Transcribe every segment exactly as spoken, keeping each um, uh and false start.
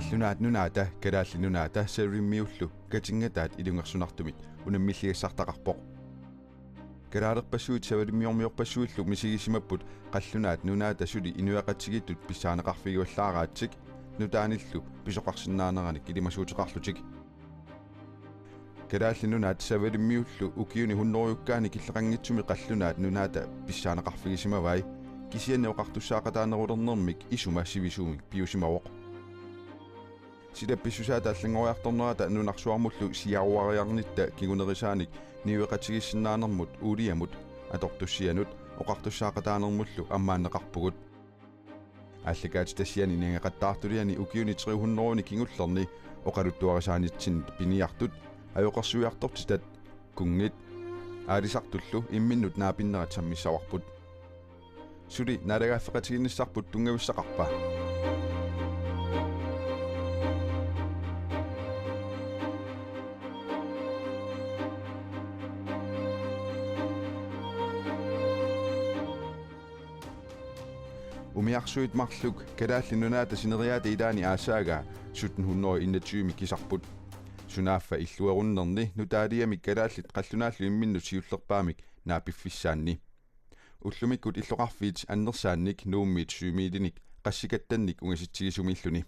Qallunaat Nunaata Kalaallit Nunaata Savalimmiullu katinngataat ilungersunartumik unammilligassartaqarpoq. Kalaalerpassuit savalimmiormiorpassuillu misigisimapput qallunaat nunaata suli inuiaqatigiittut pissaaneqarfigivallaaraatsik nutaanillu pisoqarsinnaaneranik ilimasuuteqarlutik. Kalaallit Nunaat Savalimmiullu ukiuni hunnorujukkaani killeqanngitsumi qallunaat nunaata pissaaneqarfigisimavai, kisianni oqartussaaqataanerulernermik isuma sivisuumik piusimavoq. Sila pissusaata allanngoriartornerata nunarsuarmullu siaruariarnitta kingunerisaanik niueqatigiissinnaanermut uuliamut atortussianut oqartussaaqataanermullu ammaanneqarpugut. Aallakaatitassiani nangeqattaartuliani ukiuni tre hundredeni kingullerni oqaluttuarisaanitsinni piniartut ajoqersuiartortitat, kunngit, aalisartullu imminnut naapinnerat sammissavarput. Suli naalagaaffeqatigiinnissarput tunngavissaqarpa? Umiarsuit marluk Kalaallit Nunaata sineriaata ilaani aasaagaa sytten hundrede enogtyve kisarput. Sunaaffa illuerunnerni nutaaliamik kalaallit qallunaallu imminnut siullerpaamik naapiffissaanni. Ullumikkut illoqarfiit annersaannik Nuummiit syvmiilinik qassikattannik ungasitsigisumiilluni.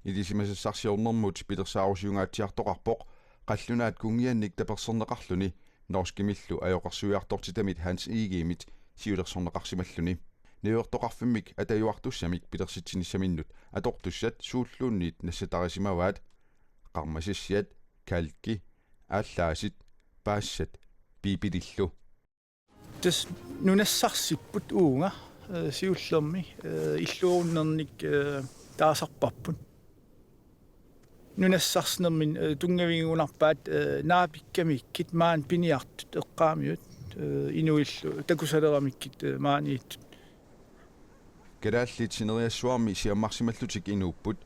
Ilisimasassarsiornermut pilersaarusiungaatsiartoqarpoq qallunaat kunngiannik taperserneqarluni norskimillu ajoqersuiartortitamit Hans Egedemit siulersorneqarsimalluni. Niuertoqarfimmik atajuartussamik pilersitsinissaminnut atortussat suulluunniit nassatarisimavaat: qarmasassiat, kalki, aallaasit, paassat, Biibilillu. Tassa nunassarsipput uunga, eh, siullermik, eh, illuerunnernik, eh, taasarparput. Nunassarsinermik, eh, tunngavigigunarpaat, eh, naapikkamikkit maani piniartut eqqaamiut, eh, inuillu takusaleramikkit, eh, maaniittut. Kalaallit sineriassuarmi siammarsimallutik inuupput.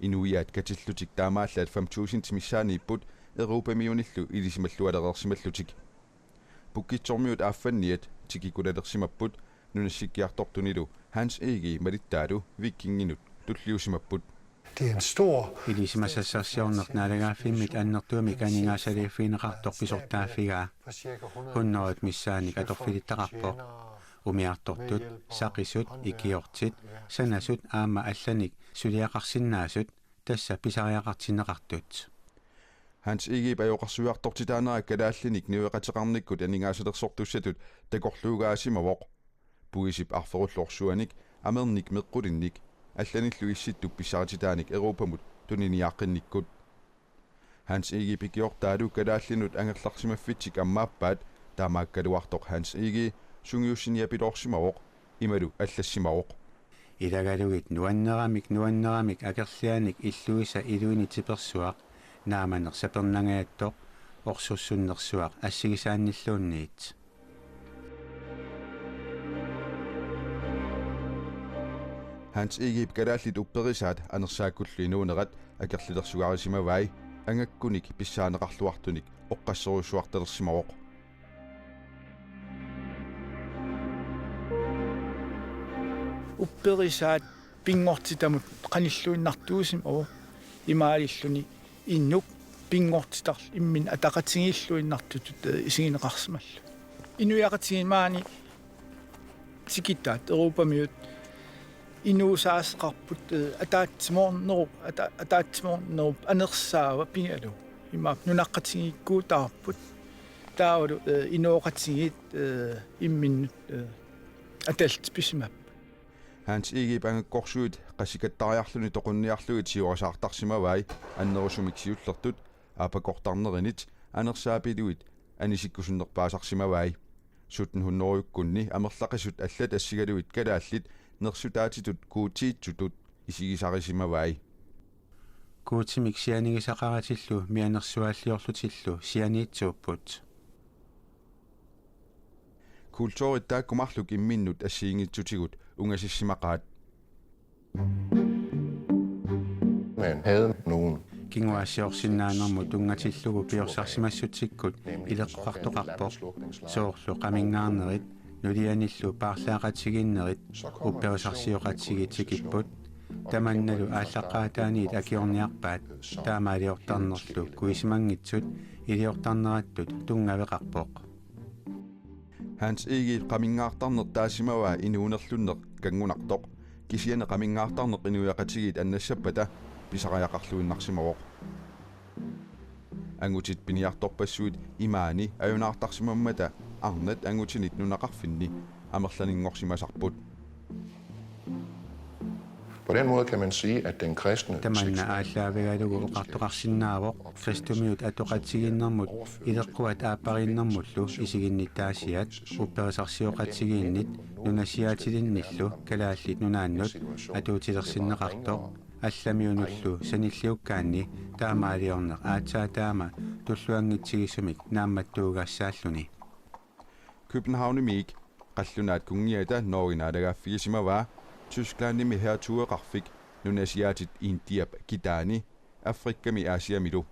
Inuiaat katillutik taamaallaat fem tusind missaaniipput Europamiunillu ilisimallualereersimallutik. Pukkitsormiut aaffanniat tikikulalersimapput, nunassikkiartortunilu Hans Egede malittaalu vikinginut tulliusimapput. Det er en stor Ilisimasassarsiorneq naalagaaffimmit annertuumik aningaasaliiffigineqartoq pisortaaffigaa. Hundredet missaannik atorfilittaqarpoq. Umiartortut, saqisut, ikiortit, sanasut aamma allanik suliaqarsinnaasut, tassa pisariaqartinneqartut. Hans Egedep ajoqersuiartortitaanera kalaallinik niueqateqarnikkut aningaasalersortussatut takorluugaasimavoq. Puisip arferullu orsuanik, amernik meqqulinnik, allanillu Issittup pissarititaanik Europamut tuniniaaqqinnikkut. Hans Egedep ikiortaalu kalaallinut angerlarsimaffitsik ammaappaat, taamaakkaluartoq Hans Egede sungiussiniapiloorsimavoq, imalu allassimavoq: Ilagalugit nuanneramik, nuanneramik akerlianik illuisa iluini tipersuaq, naamaneq sapernangajattooq, orsussunnersuaq assigisaannilluunniit. Hans Egedep kalaallit upperisaat anersaakkullu inuunerat akerlilersugaarisimavai, angakkunik pissaaneqarluartunik oqqassorujussuartalersimavoq. Upperisaat pinngortitamut qanilluinnartuusimavoq, imaalilluni inuk pinngortitarlu imminut ataqatigiilluinnartutut, eh, isigineqarsimallugu. Inuiaqatigiit maani tikitaat Europamiut inuusaasoqarput, eh, ataatsimoornerup, ata-, ataatsimoornerup anersaava pigalugu. Imaappoq nunaqqatigiikkuutaarput. Taavalu, eh, inooqatigiit, eh, imminnut, eh, atallipisimap. Hans Egedep angakkorsuit qassikattariarluni toqunniarlugit siorasaartarsimavai annerusumik siullertut, aappakortarnerinit, anersaapiluit anisikkusunnerpaasarsimavai. Sytten hundredekkunni amerlaqisut allat assigalugit kalaallit nersutaatitut guutiitsutut isigisarisimavai. Guutimik sianigisaqaratillu mianersuaalliorlutillu sianiitsuupput. Kulturit taakku marluk imminnut assigiinngitsutigut ungasissimaqaat. Man havde nogen Kinguaassiorsinnaanermut tunngatillugu piorsarsimassutsikkut ileqqoqartoqarpoq. Soorlu qaminngaarnerit, nulianillu paarlaaqatigiinnerit, upperisarsioqatigiit tikipput. Tamannalu aallaqqaataaniit akiorniarpaat, taamaaliortarnerlu kuisimanngitsut iliortarnerattut tunngaveqarpoq. Hans Egedep qaminngaartarneq taasimavaa inuunerlunneq kanngunartoq, kisianni qaminngaartarneq inuiaqatigiit annassappata pisariaqarluinnarsimavoq. Angutit piniartorpassuit imaani ajunaartarsimammata arnat angutinit nunaqarfinni amerlaninngorsimasarput. På den måde kan man sige, at den kristne Tamanna aallaavigalugu oqartoqarsinnaavoq kristumiut atoqatigiinnermut ileqquat aappariinnermullu isiginnittaasiat upperisarsioqatigiinnit nunasiaatilinnillu Kalaallit Nunaannut atuutilersinneqartoq, allamiunullu sanilliukkaanni taamaaliorneq aatsaat taama tulluanngitsigisumik naammattuugassaalluni. Københavnimiit qallunaat kunngiata Norge naalagaaffigisimavaa, Tysklandimi hertugeqarfik, nunasiaatit Indiap kitaani, Afrikami Asiamilu.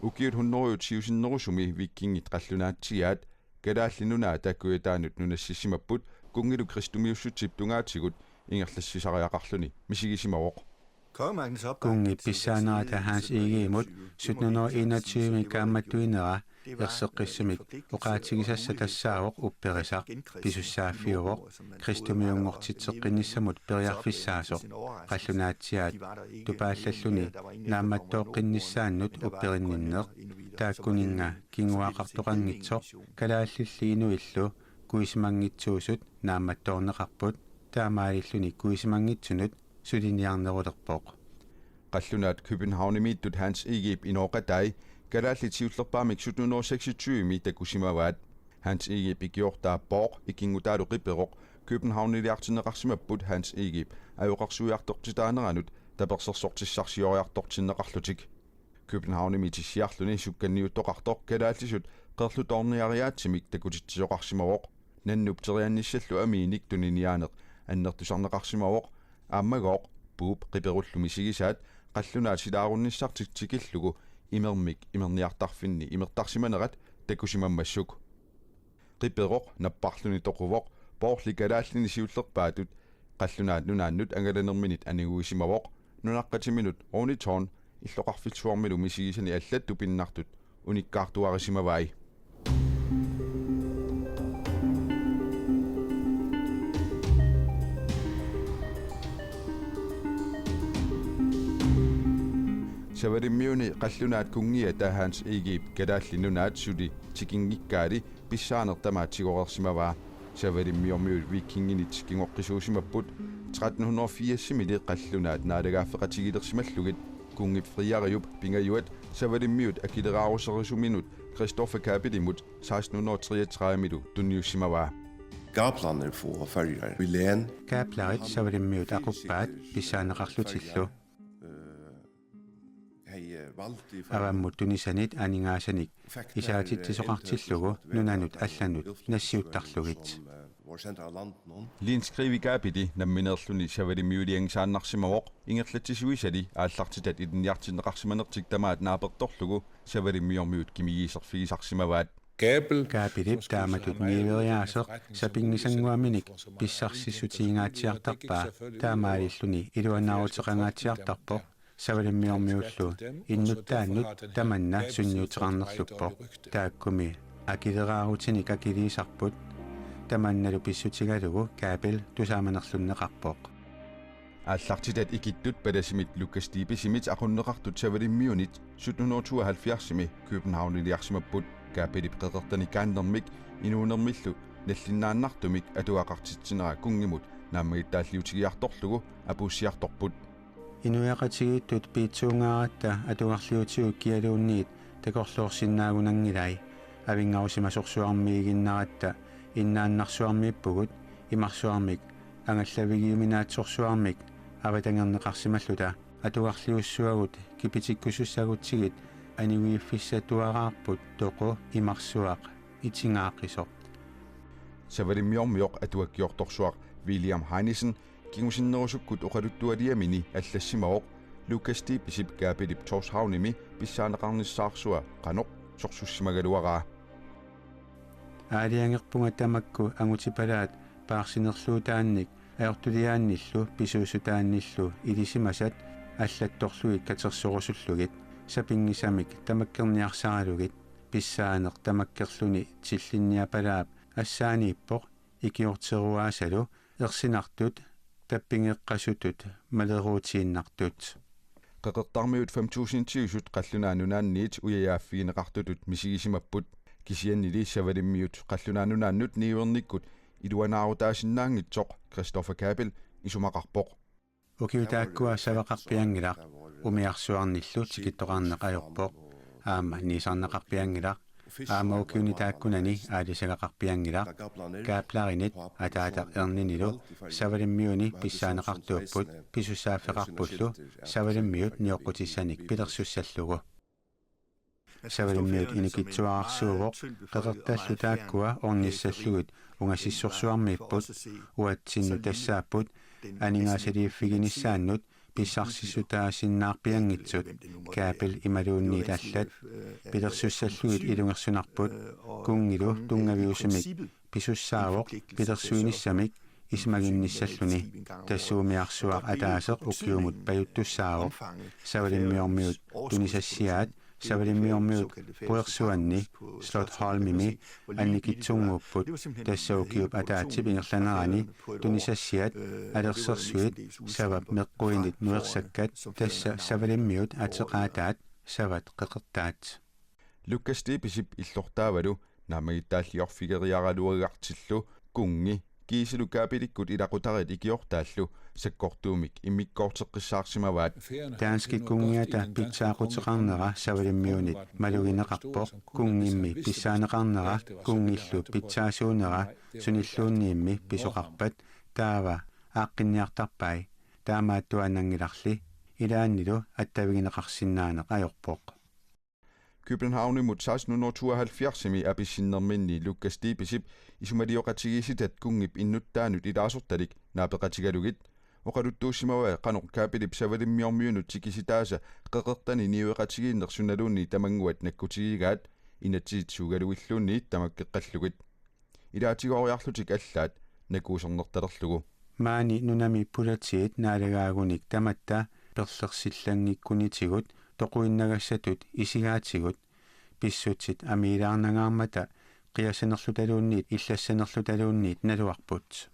Ukiut hundredet siusinnerusumi vikingit qallunaatsiaat Kalaallit Nunaata kujataanut nunassissimapput kunngilu kristumiussutsip tungaatigut ingerlatsisariaqarluni misigisimavoq. Kunngi pissaanerata Hans Egedemut sytten hundrede enogtyve kaammattuinera erseqqissumik oqaatigisassaq tassaavoq upperisaq, pisussaaffiuvoq kristumiunngortitseqqinnissamut periarfissaasoq, qallunaatsiaat tupaallalluni naammattooqqinnissaannut upperinninneq, taakkuninnga kinguaaqartoqanngitsoq, kalaallilli inuillu kuisimanngitsuusut naammattoorneqarput, taamaalilluni kuisimanngitsunut suliniarnerulerpoq. Qallunaat Københavnimiittut Hans Egedep inooqatai kalaallit siullerpaamik sytten hundrede seksogtyve takusimavaat. Hans Egedep ikiortaa Borg ikinngutaalu Qiperoq Københavniliartinneqarsimapput Hans Egedep ajoqersuiartortitaaneranut tapersersortissarsioriartortinneqarlutik. Københavnimi tissiarluni sukkanniuttoqartoq kalaallisut qerlutoorniariaatsimik takutitsisoqarsimavoq. Nannupteriannissallu amiinik tuniniaaneq annertusarneqarsimavoq. Aammagooq Buup Qiperullu misigisaat qallunaat silaarunnissartik tikillugu imermik imerniartarfinni imertarsimanerat takusimammassuk. Qiperoq napparluni toquvoq Borgli kalaallini siullerpaatut Qallunaat Nunaannut angalanerminit aniguisimavoq. Nunaqqatiminut Rune Thorn illoqarfissuarmilu misigisani allat tupinnartut unikkaartuarisimavai. Savalimmiuni qallunaat kunngiata Hans Egedep Kalaallit Nunaat suli tikinngikkaali pissaaneq tamaat tigoreersimavaa. Savalimmiormiut vikinginit kingoqqisuusimapput tretten hundrede firsimili qallunaat naalagaaffeqatigilersimallugit kunngip Frideriup pingajuat Savalimmiut akileraaruserisuminut Christoffer Kabelimut seksten hundrede treogtredive-milu tunniussimavaa. Gablarnir fóru á Føroyar í len. Gablarit Savalimmiut aquppaat pissaaneqarlutillu. Avammut tunisanit aningaasanik isaatitsisoqartillugu nunanut allanut nassiuttarlugit. Lindskrivi Kabili nammineerluni Savalimmiulianngisaannarsimavoq, ingerlatsisuisali aallartitat ilinniartinneqarsimanertik tamaat naapertorlugu Savalimmiormiut kimigiiserfigisarsimavaat. Kabel. Kabelip taamatut niueriaaseq sapinngisannguaminik pissarsissutigingaatsiartarpaa, taamaalilluni iluanaaruteqangaatsiartarpoq Savalimmiormiullu innuttaannut tamanna sunniuteqarnerluppoq. Taakkumi akileraarutinik akiliisarput, tamannalu pissutigalugu Kabel tusaamanerlunneqarpoq. Aallartitat ikittut palasimit Lucas Dibisimit aqunneqartut Savalimmiunit sytten hundrede tooghalvfjerdsimi Københavniliarsimapput. Kabelip qeqertani kaannermik inuunermillu nallinnaannartumik atugaqartitsinera kunngimut naammagittaalliutigiartorlugu apuussiartorput. Inuiaqatigiittut piitsuungaaratta atugarliutigut kialuunniit takorloorsinnaagunanngilai. Avinngarusimasorsuarmiiginnaratta innaannarsuarmiippugut, imarsuarmik angallavigiuminaatsorsuarmik avatangerneqarsimalluta. Atugarliussuagut kipitikkusussagutsigit aniguiffissatuaraarput toqu, imarsuaq itingaaqisoq. Savalimmiormioq atuakkiortorsuaq William Heinesen kingusinnerusukkut oqaluttualiamini allassimavoq Lucas Dibisip Kabelip Tórshavnimi pissaaneqarnissaarsua qanoq sorsussimagaluaraa. Aalajangerpunga tamakku angutipalaat paarsinerluutaannik Ajortuliaannillu pisuussutaannillu ilisimasat allattorlugit katersorusullugit sapinngisamik tamakkerniarsaralugit pissaaneq tamakkerluni tillinniapalaap assaaniippoq ikiorteruaasalu ersinartut tappigeqqasutut maleruutiinnartut. Qeqertarmiut fem tusindiusut Qallunaat Nunaanniit ujajaaffigineqartutut misigisimapput. Kisiannili Savalimmiut Qallunaat Nunaannut niuernikkut iluanaarutaasinnaanngitsoq Christopher Kabel isumaqarpoq. Ukiut taakkua savaqarpianngilaq, umiarsuarnillu tikittoqarneq ajorpoq, aamma niisarneqarpianngilaq, aamma ukiuni taakkunani aalisagaqarpianngilaq. Kaplerinit ataataq Erninilu Savalimmiuni pissaaneqartuupput, pisussaaffeqarpullu Savalimmiut nioqqutissanik pilersussallugu. Savalimmiut inikitsuararsuuvoq, qeqertallu taakkua ornissallugit ungasissorsuarmiipput, uatsinnut tassaapput aningaasaliiffiginissaannut pissarsissutaasinnaarpianngitsut. Kabel imaluunniit allat pilersussallugit ilungersunarput, kunngilu tunngaviusumik pisussaavoq pilersuinissamik isumaginnissalluni. Tassa umiarsuaq ataaseq ukiumut pajuttussaavoq. Savalimmiormiut tunisassiaat Savalimmiormiut puersuanni Slottholmimi annikitsunnguupput. Tassa ukiup ataatsip ingerlanerani tunisassiat alersersuit savap meqquinit nuersakkat, tassa Savalimmiut ateqaataat savat qeqertaat. Lukas Debesip illortaavalu naammagittaalliorfigeriaraluagartillu kunngi kiisalu kabelikkut ilaqutariit ikiortaallu sakkortuumik immikkoorteqqissaarsimavaat. Danskit kunngiata pitsaaquteqarnera Savalimmiunit malugineqarpoq, kunngimmi pissaaneqarnera kunngillu pitsaasuunera sunilluunniimmi pisoqarpat, taava aaqqinniartarpai. Taamaattuaannanngilarli, ilaannilu attavigineqarsinnaaneq ajorpoq. Københavnimut seksten hundrede tooghalvfjerdsimi apissinnerminni Lukas Debesip isumalioqatigiissitat kunngip innuttaanut ilaasortalik naapeqatigalugit oqaluttuussimavai qanoq kabelip Savalimmiormiunut tikisitaasa qeqertani niueqatigiinneq sunaluunniit tamannguat nakkutigigaat, inatsisit suugaluilluunniit tamakkeqqallugit. Ilaatigooriarlutik allaat nakuusernertalerlugu. Maani nunami politiit naalagaagunik tamatta perlersillanngikkunitigut toquinnagassatut isigaatigut, pissutsit amiilaarnangaarmata qiassanerlutaluunniit illassanerlutaluunniit naluarput.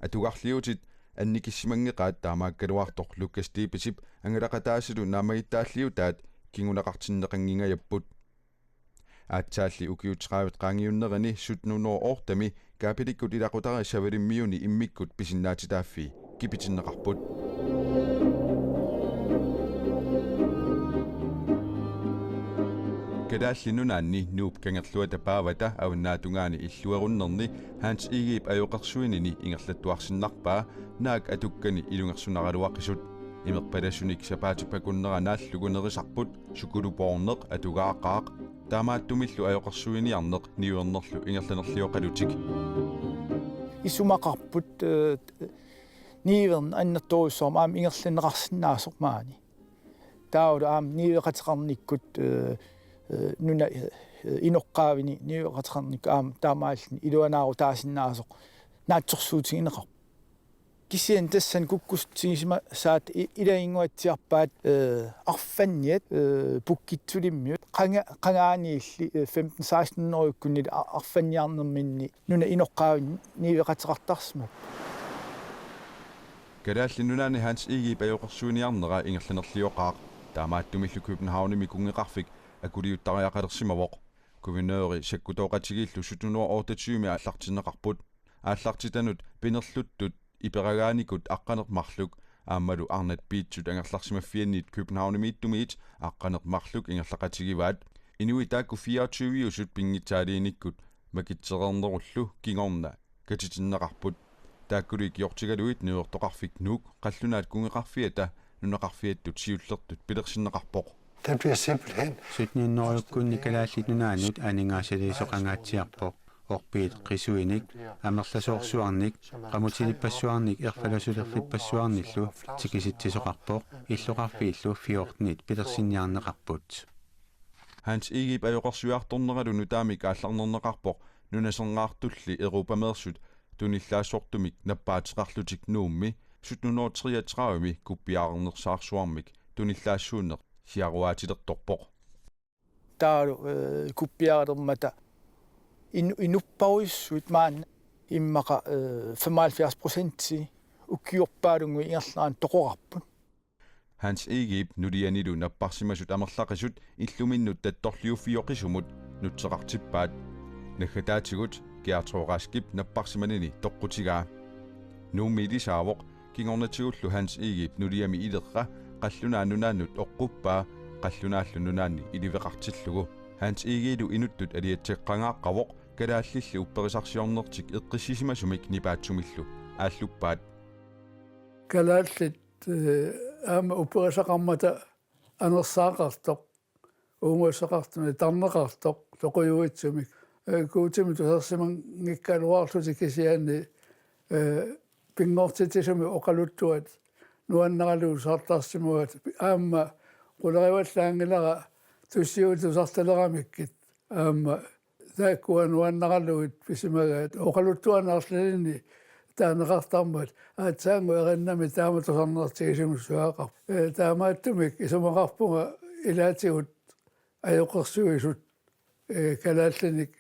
Atugarliuutit annikissimanngeqaat, taamaakkaluartoq Lukas Debesip angalaqataasalu naammagittaalliutaat kinguneqartinneqanngingajapput. Aatsaalli ukiut tredive qaangiunnerini sytten hundrede og ottemi kabelikkut ilaqutariit Savalimmiuni immikkut pisinnaatitaaffii kipitinneqarput. Kalaallit Nunaanni Nuup Kangerluata paavata avannaatungaani illuerunnerni Hans Egedep ajoqersuinini ingerlattuarsinnarpaa naak atukkani ilungersunaraluaqisut. Imerpalassunik sapaatip akunnera naallugu nerisarput, sukulupoorneq, atugaaqaaq, taamaattumillu ajoqersuiniarneq niuernerlu ingerlanerlioqalutik. Isumaqarput, eh, niuerneq annertoorujussuarmik aamma ingerlanneqarsinnaasoq maani. Taavalu aamma niueqateqarnikkut, eh, eh, nuna, eh, inoqqaavini niueqateqarnikkut aamma taamaalilluni iluanaarutaasinnaasoq naatsorsuutigineqarpoq. Kisianni tassani kukkussutigisimasaat i-, ilaginnguatsiarpaat, eh, arfanniat, eh, pukkitsulimmiut, qanga-, qangaaniilli, eh, femten seksten hundrede-kkunni a-, arfanniarnerminni nuna inoqqaavinni niueqateqartarsimapput. Kalaallit Nunaanni Hans Egedep ajoqersuiniarnera ingerlanerlioqaaq. Taamaattumillu Københavnimi kunngeqarfik akuliuttariaqalersimavoq. Guvernøri sakkutooqatigiillu sytten hundrede og otteogtyve-mi aallartinneqarput. Aallartitanut pinerluttut iperagaanikut aqqaneq-marluk aammalu arnat piitsut angerlarsimaffianniit Københavnimiittumiit aqqaneq-marluk ingerlaqatigivaat. Inuit taakku fireogtyve-usut pinngitsaaliinikkut makitsereernerullu kingorna katitinneqarput. Taakkulu ikiortigalugit niuertoqarfik Nuuk qallunaat kunngeqarfiata nunaqarfiattut siullertut pilersinneqarpoq. Der bliver simpelthen Sytten hundrede-kkunni Kalaallit Nunaannut aningaasaliisoqangaatsiarpoq. Orpiit qisuinik, amerlasoorsuarnik, qamutilippassuarnik erfalasulerlippassuarnillu tikisitsisoqarpoq, illoqarfiillu fjortenit pilersinniarneqarput. Hans Egedep ajoqersuiartorneralu nutaamik aallarnerneqarpoq nunasernaartulli europameersut Tunillaassortumik nappaateqarlutik Nuummi sytten hundrede og treogtredive kuppiaarnersaarsuarmik tunillaassuunneq siaruaatilertorpoq. Taavalu, eh, kuppiarilermata inu-, inupparujussuit maanna immaqa, eh, femoghalvfjerds procenti ukiorpaalunngui ingerlaannaq toqorarput. Hans Egedep nulianilu napparsimasut amerlaqisut illuminnut tattorliuffioqisumut nutseqartippaat. Naggataatigut Gertrud Raskep napparsimanini toqqutigaa. Nuummi ilisaavoq, kingornatigullu Hans Egedep nuliami ilerra qallunaat nunaannut oqquppaa qallunaallu nunaanni iliveqartillugu. Hans Egedelu inuttut aliatseqqangaaqqavoq, kalaallilli upperisarsiornertik eqqissisimasumik nipaatsumillu aalluppaat. Kalaallit, eh, aamma upperisaqarmata anersaaqartoq, uungassaqartumik tarneqartoq toqujuitsumik, eh, Guutimut tusarsimanngikkaluarlutik kisianni, eh, pinngortitsisumik oqaluttuat nuannaralugu tusartarsimavaat, aamma qulerivallaanngilara tussiuut tusartaleramikkit, aamma taakkua nuannaralugit pisimagaat, oqaluttuani arlalinni taaneqartarmat aatsaannguaq erinnami taama tusarnertigisumik. Eh, taamaattumik isumaqarpunga ilaatigut ajoqersuisut, eh, kalaallinik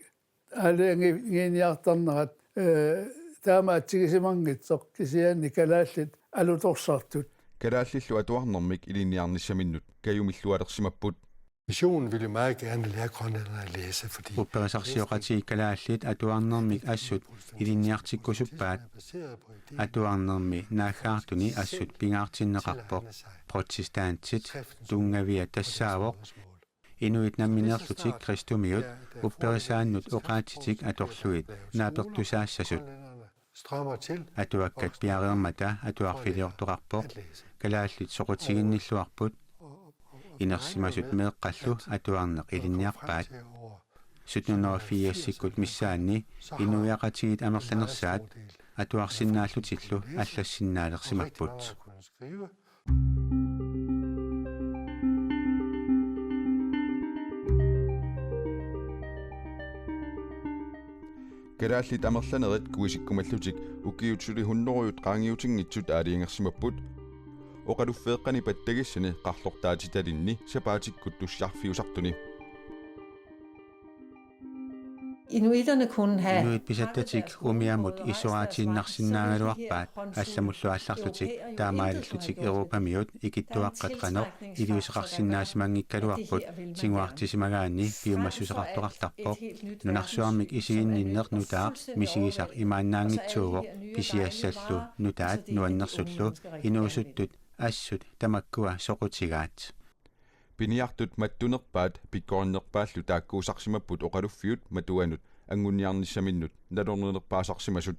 aalajangiiniartarnerat, eh, taama atsigisimanngitsoq kisianni kalaallit alutorsartut. Kalaallillu atuarnermik ilinniarnissaminnut kajumillualersimapput. Missionen vil jo meget gerne lære grønlænderne at læse, fordi Upperisarsioqatigiit kalaallit atuarnermik assut ilinniartikkusuppaat. Atuarnermi naaggaartuni assut pingaartinneqarpoq. Protestantit tunngavia tassaavoq inuit nammineerlutik kristumiut upperisaannut oqaatsitik atorlugit naapertusaassasut. Strømmer til. Atuakkat piareermata atuarfiliortoqarpoq, kalaallit soqutiginnilluarput. Inersimasut meeqqallu atuarneq ilinniarpaat. Sytten hundrede og firsikkut missaanni inuiaqatigiit amerlanersaat atuarsinnaallutillu allassinnaalersimapput. Kalaallit amerlanerit kuisikkumallutik ukiut suli hunnorujut qaangiutinngitsut aalajangersimapput. Oqaluffeeqqani pattagissani qarlortaatitalinni sapaatikkut tussiarfiusartuni. Inuitterne kunne have Inuit pisattatik umiamut issoraatiinnarsinnaagaluarpaat allamullu aallarlutik, taamaalillutik Europamiut ikittuaqqat qanoq iliuuseqarsinnaasimanngikkaluarput, tiguartisimagaanni piumassuseqartoqartarpoq. Nunarsuarmik isiginninneq nutaaq misigisaq imaannaanngitsuuvoq, pisiassallu nutaat nuannersullu inuusuttut assut tamakkua soqutigaat. Piniartut mattunerpaat pikkorinnerpaallu taakkuusarsimapput oqaluffiut matuanut anguniarnissaminnut nalornilerpaasarsimasut.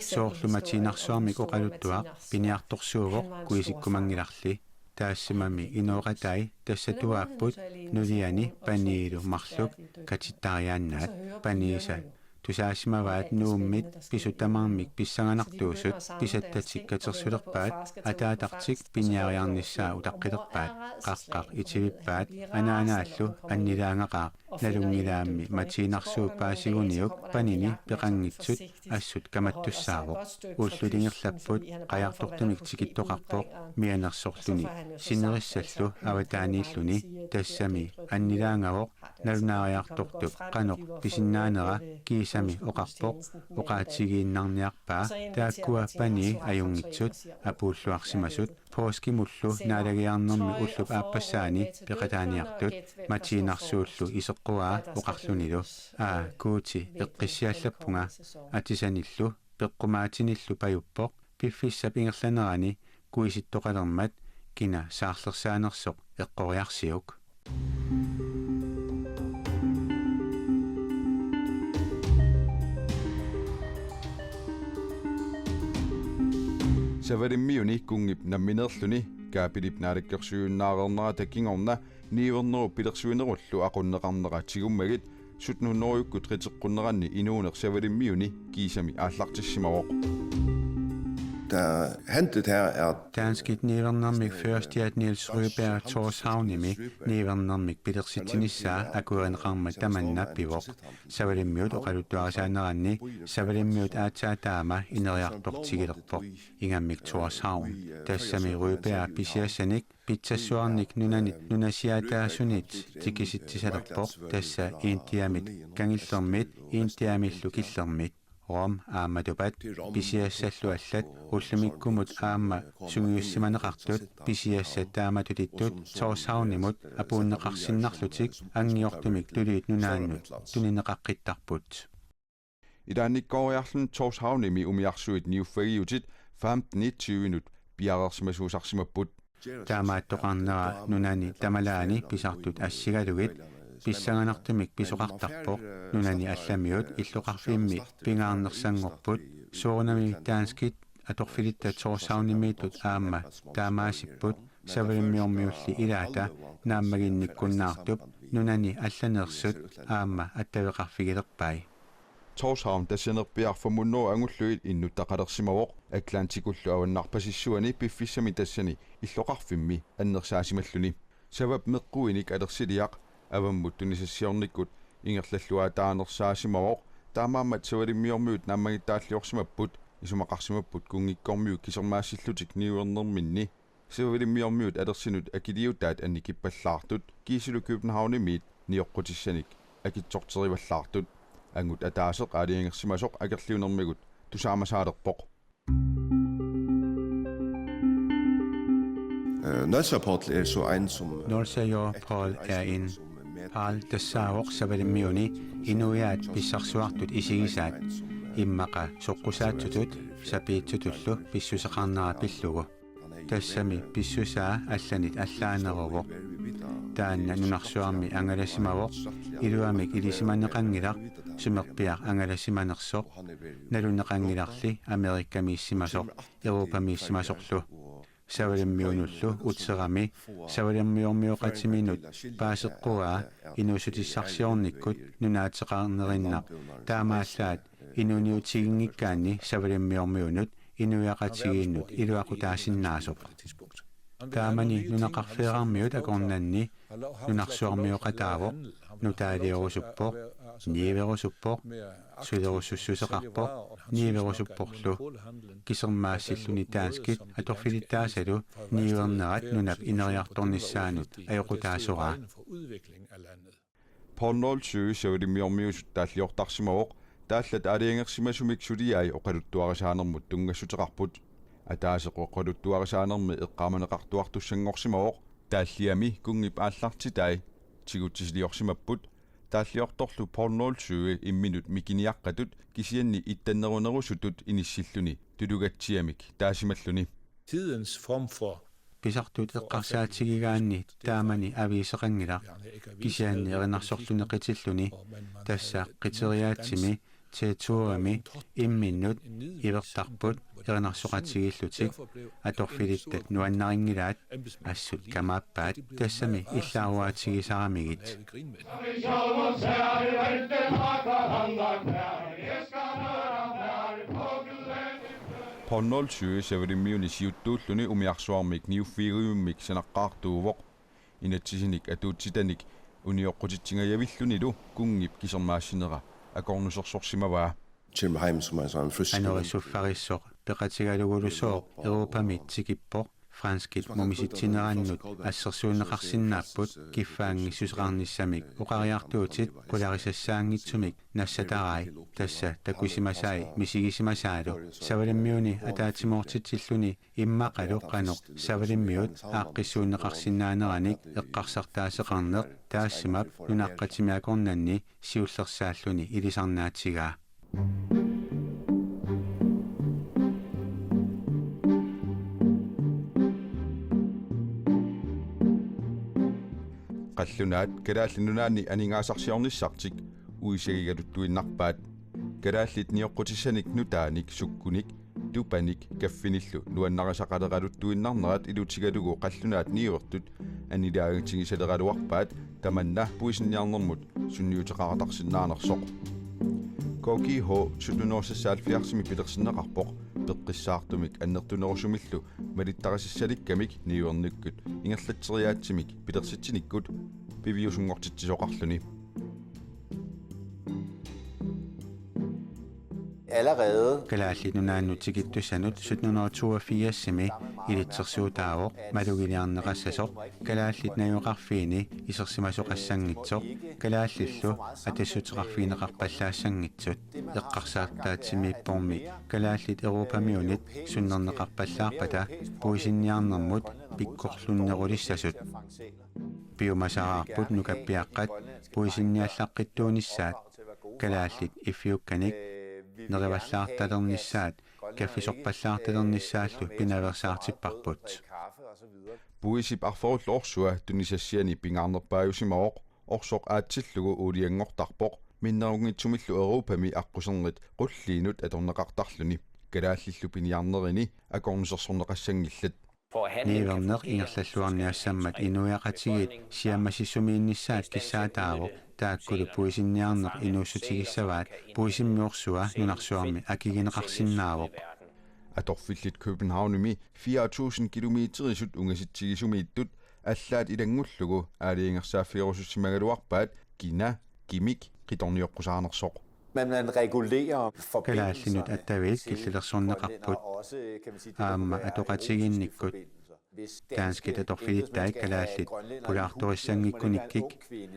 Soorlu Matiinarsuarmik oqaluttuaq piniartorsuuvoq, kuisikkumanngilarli. Taassimami inooqatai tassatuaapput nuliani paniilu marluk katittariaannaat. Paniisa tusaasimavaat Nuummit pisut tamarmik pissanganartuusut. Pisattatik katersulerpaat, ataatartik piniariarnissaa utaqqilerpaat. Qaqqaq itivippaat, anaanaallu annilaangaqaaq. Nalunngilaammi Matiinarsuup paasiguniuk panini peqanngitsut assut kamattussaavoq. Ullut ingerlapput, qajartortumik tikittoqarpoq, mianersorluni sinerissallu avataaniilluni. Tassami annilaangavoq nalunaariartortup qanoq pisinnaanera. Kiisami oqarpoq oqaatigiinnarniarpaa taakkua panii ajunngitsut apuulluarsimasut. Påskimullu naalagiarnermi ullup aappassaani peqataaniartut. Matiinarsuullu iseqquaa oqarlunilu: Aa, Guuti, eqqissiallappunga. Atisanillu peqqumaatinillu pajuppoq. Piffissap ingerlanerani kuisittoqalermat kina saarlersaanersoq eqqoriarsiuk. Savalimmiuni kunngip nammineerluni kaapilip naalakkersuiunnaareernerata kingorna niuernerup pilersuinerullu aqunneqarnera tigummagit sytten hundrede-ukkut qiteqqunneranni inuuneq Savalimmiuni kiisami aallartissimavoq. Der hentet her er danskit niuernermik førstiat Niels Ryberg Tórshavnimi niuernermik pilersitsinissaa akuerineqarmat tamanna pivoq. Savalimmiut oqaluttuarisaaneranni savalimmiut aatsaat taama ineriartortigilerpoq, ingammik Tórshavn. Tassami Ryberg pisiassanik pitsassuarnik nunanit nunasiaataasunit tikisitsisalerpoq, tassa Indiamit kangillermit Indiamillu killermit. Rom aamma Tupat pisiassallu allat ullumikkumut aamma sungiussimaneqartut pisiassat taamatut ittut Tórshavnimut apuunneqarsinnarlutik anngiortumik Tuluit Nunaannut tunineqaqqittarput. Ilaannikkooriarluni Tórshavnimi umiarsuit niuffagiutit femtenit tyvenut piareersimasuusarsimapput. Taamaattoqarnera nunani tamalaani pisartut assigalugit pissanganartumik pisoqartarpoq. Nunani allamiut illoqarfimmi pingaarnersanngorput, soorunami danskit atorfilittat Tórshavnimiittut aamma taamaasipput, savalimmiormiulli ilaata naammaginnikkunnaartup nunani allaneersut aamma attaveqarfigilerpai. Tórshavn tassanerpiaq femhundrede angullugit innuttaqalersimavoq Atlantikullu avannarpasissuani piffissami tassani illoqarfimmi annersaasimalluni. Savap meqquinik alersiliaq avammut tunisassiornikkut ingerlalluaataanersaasimavoq, taamaammat savalimmiormiut naammagittaalliorsimapput, isumaqarsimapput kunngikkormiut kisermaassillutik niuernerminni savalimmiormiut alersinut akiliutaat annikippallaartut kiisilu Københavnimiit nioqqutissanik akitsorterivallaartut. Angut ataaseq aalajangersimasoq akerliunermigut tusaamasaalerpoq. Øh, Nólsoyar Páll er so ein sum Nólsoyar Páll er en. Páll tassaavoq savalimmiuni inuiaat pissarsuartut isigisaat, immaqa soqqusaatsutut sapiitsutullu pissuseqarnera pillugu. Tassami pissusaa allanit allaaneruvoq. Taanna nunarsuarmi angalasimavoq, iluamik ilisimaneqanngilaq, sumerpiaq angalasimanersoq, naluneqanngilarli Amerikamiissimasoq, Europamiissimasorlu. Savalimmiunullu uterami savalimmiormioqatiminut paaseqquaa inuussutissarsiornikkut nunaateqarnerinnaq, taamaallaat inuuniutiginngikkaanni savalimmiormiunut inuiaqatigiinnut iluaqutaasinnaasoq. Taamani nunaqarfeerarmiut akornanni nunarsuarmioqataavoq, nutaaliorusuppoq, niuerusuppoq, sulerusussuseqarpoq, niuerusupporlu. Kisermaassilluni danskit atorfilittaasalu niuernerat nunap ineriartornissaanut ajoqutaasoraa. Poul Nolsøe savalimmiormiusut taalliortarsimavoq, taallat aalajangersimasumik suliai oqaluttuarisaanermut tunngassuteqarput. Ataaseq oqaluttuarisaanermi eqqaamaneqartuartussanngorsimavoq, taalliami kunngip aallartitai tigutsisiliorsimapput, taalliortorlu Poul Nolsøe imminut mikiniaqqatut kisianni ittannerunerusutut inissilluni tulugatsiamik taasimalluni. Tidens form for pisartut eqqarsaatigigaanni taamani aviiseqanngilaq, kisianni erinarsorluni qitilluni, tassa qiteriaatsimi T to-mi imminnut ivertarput erinarsoqatigiillutik, atorfilittat nuannarinngilaat, assut kamaappaat, tassami illaaruaatigisaramigit. Poul Nolsøe savalimmiuni siuttuulluni umiarsuarmik niuffigigujummik sanaqqaartuuvoq. Inatsisinik atuutsitanik unioqqutitsingajavilluunilu kunngip kisermaassinera akornusersorsimavaa. Tilheim, som er så en frisk Anorissuffarissoq peqatigalugulu sooq Europami tikippoq, franskit mumisitsinerannut assersuunneqarsinnaapput kiffaanngissuseqarnissamik oqariartuutit qularisassaanngitsumik nassatarai, tassa takusimasai misigisimasaalu. Savalimmiuni ataatsimoortitsilluni immaqalu qanoq savalimmiut aaqqissuunneqarsinnaaneranik eqqarsartaaseqarneq taassimap nunaqqatimi akornanni siullersaalluni ilisarnaatigaa. Qallunaat Kalaallit Nunaanni aningaasarsiornissartik uisagigaluttuinnarpaat. Kalaallit nioqqutissanik nutaanik sukkunik tupanik kaffinillu nuannarisaqaleraluttuinnarnerat ilutigalugu qallunaat niuertut annilaagatigisaleraluarpaat tamanna puisinniarnermut sunniuteqartarsinnaanersoq. K G H sytten hundrede seksoghalvfjerdsimi pilersinneqarpoq peqqissaartumik annertunerusumillu malittarisassalikkami niuernikkut ingerlatseriaatsimik pilersitsinikkut piviusunngortitsisoqarluni. Allerede Kalaallit Nunaannut tikittussanut sytten hundrede og toogfirsimi ilitsersuutaavoq malugiliarneqassasoq kalaallit najugaqarfiini isersimasoqassanngitsoq kalaallillu atassuteqarfigineqarpallaassanngitsut. Eqqarsartaatsimiippormi kalaallit Europamiunit sunnerneqarpallaarpata puisinniarnermut pikkorlunnerulissasut. Piumasaraarput nukappiaqqat puisinniallaqqittuunissaat, kalaallit iffiukkanik nerivallaartalernissaat kaffisorpallaartalernissaallu pinaveersaartipparput. Puisip arferullu orsua tunisassiani pingaarnerpaajusimavoq, orsoq aatsillugu uulianngortarpoq, minnerunngitsumillu Europami aqqusernit qulliinut atorneqartarluni, kalaallillu piniarnerini akornusersorneqassanngillat. Niuerneq ingerlalluarniassammat inuiaqatigiit siammasissumiinnissaat kissaataavoq, taakkulu puisinniarneq inuussutigissavaat puisimmi orsua nunarsuarmi akigineqarsinnaavoq. Atorfillit Københavnimi fire tusind kilometerisut ungasitsigisumiittut allaat ilanngullugu aalajangersaaffigerusussimagaluarpaat kina kimik qitornioqqusaanersoq. Men man regulerer forbindelser Kalaallinut attaviit killilersorneqarput. Aamma atoqatigiinnikkut danskit atorfilittai kalaallit pulaartorissanngikkunikkik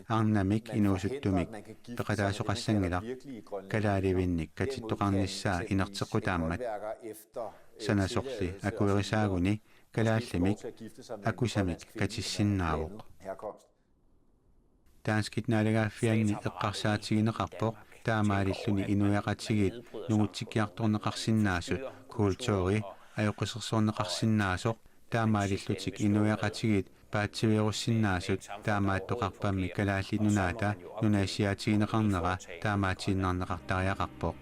arnamik inuusuttumik peqataasoqassanngilaq, kalaalivinnik katittoqarnissaa inerteqqutaammat. Sanasorli akuerisaaguni kalaallimik akusamik katissinnaavoq. Danskit naalagaaffianni eqqarsaatigineqarpoq taamaalilluni inuiaqatigiit nungutsikkiartorneqarsinnaasut, kulturi ajoqusersorneqarsinnaasoq, taamaalillutik inuiaqatigiit paatsiveerussinnaasut taamaattoqarpammi Kalaallit Nunaata nunasiaatigineqarnera taamaatiinnarneqartariaqarpoq.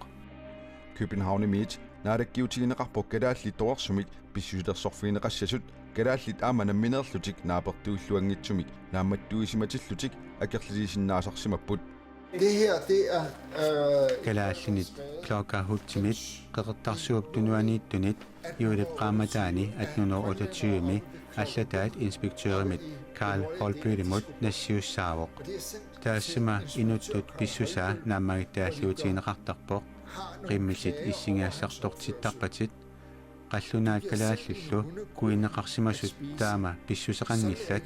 Københavnimiit naalakkiutigineqarpoq kalaallit torersumik pissusilersorfigineqassasut, kalaallit aamma nammineerlutik naapertuilluanngitsumik naammattuisimatillutik akerliisinnaasarsimapput. Det her, det er... Øh, Kalaallinit Klokkerhuttimit Qeqertarsuup Tunuaniittunit juulip qaammataani atten hundrede og otteogtyve-mi allataat inspektørimit Karl Holbylimut nassiussaavoq. Taassuma inuttut pissusaa naammagittaalliutigineqartarpoq. Qimmillit issigiassartortittarpatit. Qallunaat kalaallillu kuineqarsimasut taama pissuseqanngillat.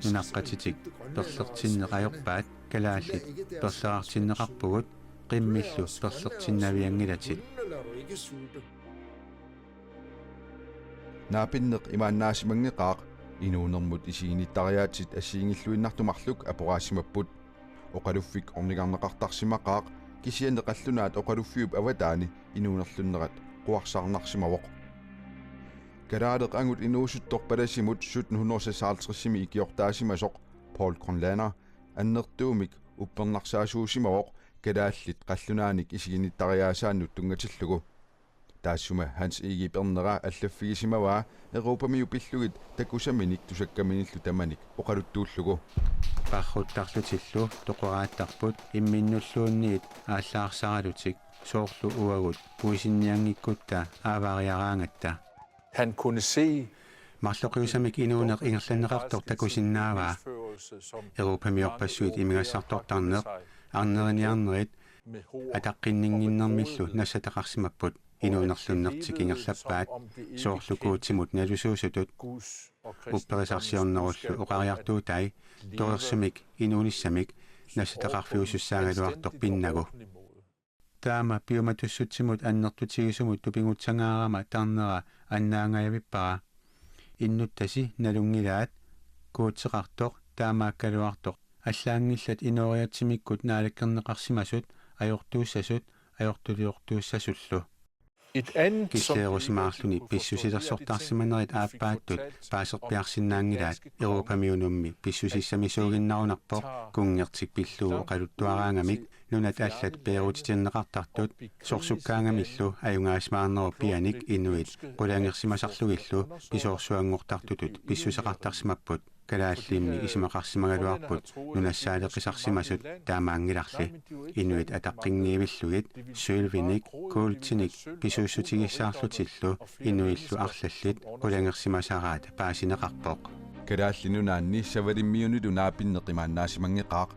Nunaqqatitik perlertinneq ajorpaat, kalaallit perlerartinneqarpugut, qimmillu perlertinnavianngilatit. Naapinneq imaannaasimanngikkaaq, inuunermut isiginittariaatsit assigiinngilluinnartut marluk aporaassimapput. Oqaluffik ornigarneqartarsimaqaaq, kisianni qallunaat oqaluffiup avataani inuunerlunnerat quarsaarnarsimavoq. Kalaaleq angut inuusuttoq palasimut sytten hundrede seksoghalvtreds-imi ikiortaasimasoq Paul Grønlænder annertuumik uppernarsaasuusimavoq kalaallit qallunaanik isiginittariaasaannut tunngatillugu. Taassuma Hans Egedep ernera allaffigisimavaa Europamiut pillugit takusaminik tusakkaminillu tamanik oqaluttuullugu. Parruttarlutillu toqoraattarput imminnulluunniit aallaarsaaralutik, soorlu uagut puisinnianngikkutta aavaariaraangatta. Han kunne se Marloqiusamik inuuneq ingerlanneqartoq takusinnaavaa. Europamiorpassuit imigassartortarneq, arneriniarnerit ataqqinninnginnermillu nassataqarsimapput. Inuunerlunnertik ingerlappaat, soorlu Guutimut nalusuusutut. Upperisarsiornerullu oqariartuutai torersumik inuunissamik nassataqarfiusussaagaluartoq pinnagu. Taama piumatussutsimut annertutigisumut tupigutsangaarama tarnera annaangajavippara. Innuttasi nalunngilaat, Guuteqartoq taamaakkaluartoq allaanngillat inooriaatsimikkut naalakkerneqarsimasut ajortuussasut ajortuliortuussasullu. Et andet, som Killeerusimaarluni pissusilersortarsimanerit aappaattut paaserpiarsinnaanngilaat. Europamiunummi pissusissamisuuginnarunarpoq, kunngertik pillugu oqaluttuaraangamik nunat allat peerutitinneqartartut, sorsukkaangamillu ajugaasimaarnerup pianik inuit qulangersimasarlugillu pisoorsuanngortartutut pissuseqartarsimapput. Kalaallimmi isumaqarsimagaluarput nunassaaleqisarsimasut taamaanngilarli. Inuit ataqqinngiivillugit sølvinik, kuultinik pisuussutigissaarlutillu inuillu arlallit qulangersimasaraat paasineqarpoq. Kalaallit Nunaanni Savalimmiunilu naapinneq imaannaasimanngikkaaq.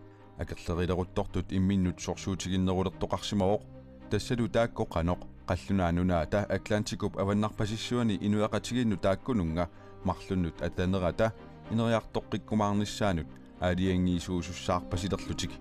Akerlerileruttortut imminnut sorsuutiginnerulertoqarsimavoq. Tassalu taakku qanoq qallunaat nunaata Atlantikup avannarpasissuani inuiaqatigiinnut taakkununnga marlunnut atanerata ineriartoqqikkumaarnissaanut aalajangiisuusussaarpasilerlutik.